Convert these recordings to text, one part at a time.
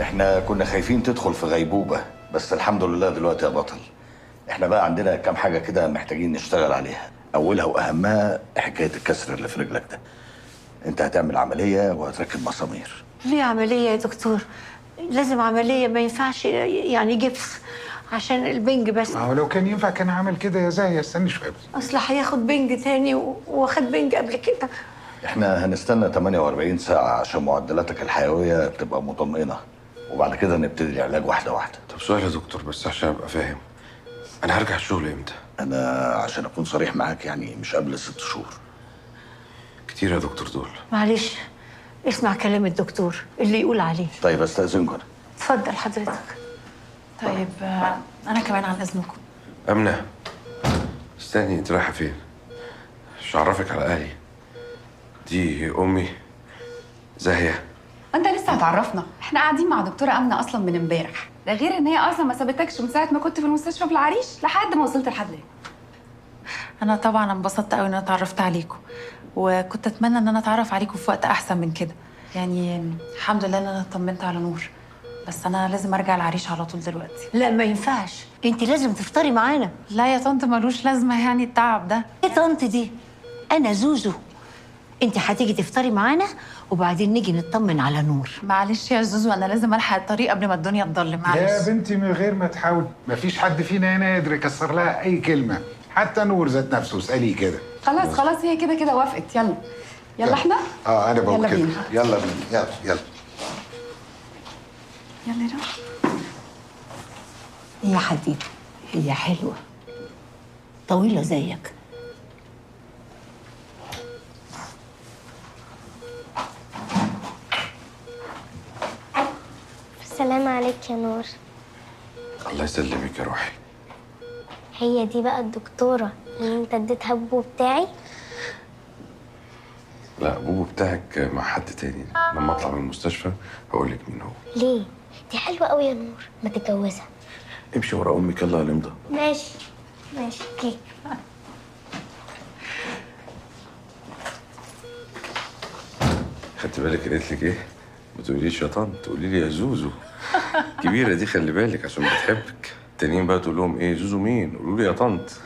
احنا كنا خايفين تدخل في غيبوبة، بس الحمد لله دلوقتي يا بطل. احنا بقى عندنا كام حاجة كده محتاجين نشتغل عليها، أولها وأهمها حكاية الكسر اللي في رجلك ده. انت هتعمل عملية وهتركب مسامير. ليه عملية يا دكتور؟ لازم عملية، ما ينفعش يعني جبس عشان البنج بس. ما هو لو كان ينفع كان عمل كده يا زاهية. استني شوية بس. أصل هياخد بنج تاني واخد بنج قبل كده. احنا هنستنى 48 ساعة عشان معدلاتك الحيوية تبقى مطمئنة، وبعد كده نبتدي العلاج واحدة واحدة. طب سؤال يا دكتور بس عشان ابقى فاهم، انا هرجع الشغل امتى؟ انا عشان اكون صريح معاك يعني مش قبل 6 شهور. كتير يا دكتور دول. معلش اسمع كلام الدكتور اللي يقول عليه. طيب استأذنكم انا. اتفضل حضرتك. طيب انا كمان عن اذنكم. أمنة استني، انت رايحة فين؟ مش هعرفك على اهلي. دي امي زاهية. انت لسه هتعرفنا؟ احنا قاعدين مع دكتورة امنه اصلا من امبارح، ده غير ان هي اصلا ما سابتكش من ساعة ما كنت في المستشفى في العريش لحد ما وصلت لحد هنا. انا طبعا انبسطت قوي ان انا اتعرفت عليكم، وكنت اتمنى ان انا اتعرف عليكم في وقت احسن من كده. يعني الحمد لله ان انا اطمنت على نور، بس انا لازم ارجع العريش على طول دلوقتي. لا ما ينفعش، انت لازم تفطري معانا. لا يا طنط ملوش لازمه يعني التعب ده. ايه طنط دي؟ انا زوزو. انت هتيجي تفطري معانا وبعدين نيجي نطمن على نور. معلش يا زوزو انا لازم الحق الطريق قبل ما الدنيا تضلم. معلش يا بنتي من غير ما تحاول، مفيش حد فينا هنا يقدر يكسر لها اي كلمة، حتى نور ذات نفسه اساليه كده. خلاص خلاص هي كده كده وافقت. يلا يلا احنا انا بقول يلا كده. بينا. يلا بينا. يلا يلا يلا يا روح. يا حبيبي هي حلوة طويلة زيك. السلام عليك يا نور. الله يسلمك يا روحي. هي دي بقى الدكتورة اللي انت اديتها بوبو بتاعي؟ لا بوبو بتاعك مع حد تاني، لما اطلع من المستشفى هقول لك مين هو. ليه؟ دي حلوة قوي يا نور، ما تتجوزها. امشي ورا امك يلا يا لمضة. ماشي ماشي okay. خدت بالك قالت لك ايه؟ ما تقوليش يا طنط، تقولي لي يا زوزو. كبيرة دي خلي بالك عشان بتحبك. التانيين بقى تقول لهم ايه؟ زوزو مين؟ قولوا لي يا طنط.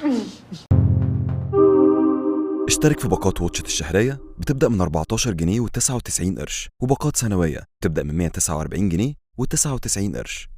اشترك في باقات واتشت الشهرية بتبدأ من 14 جنيه و99 قرش، وباقات سنوية بتبدأ من 149 جنيه و99 قرش.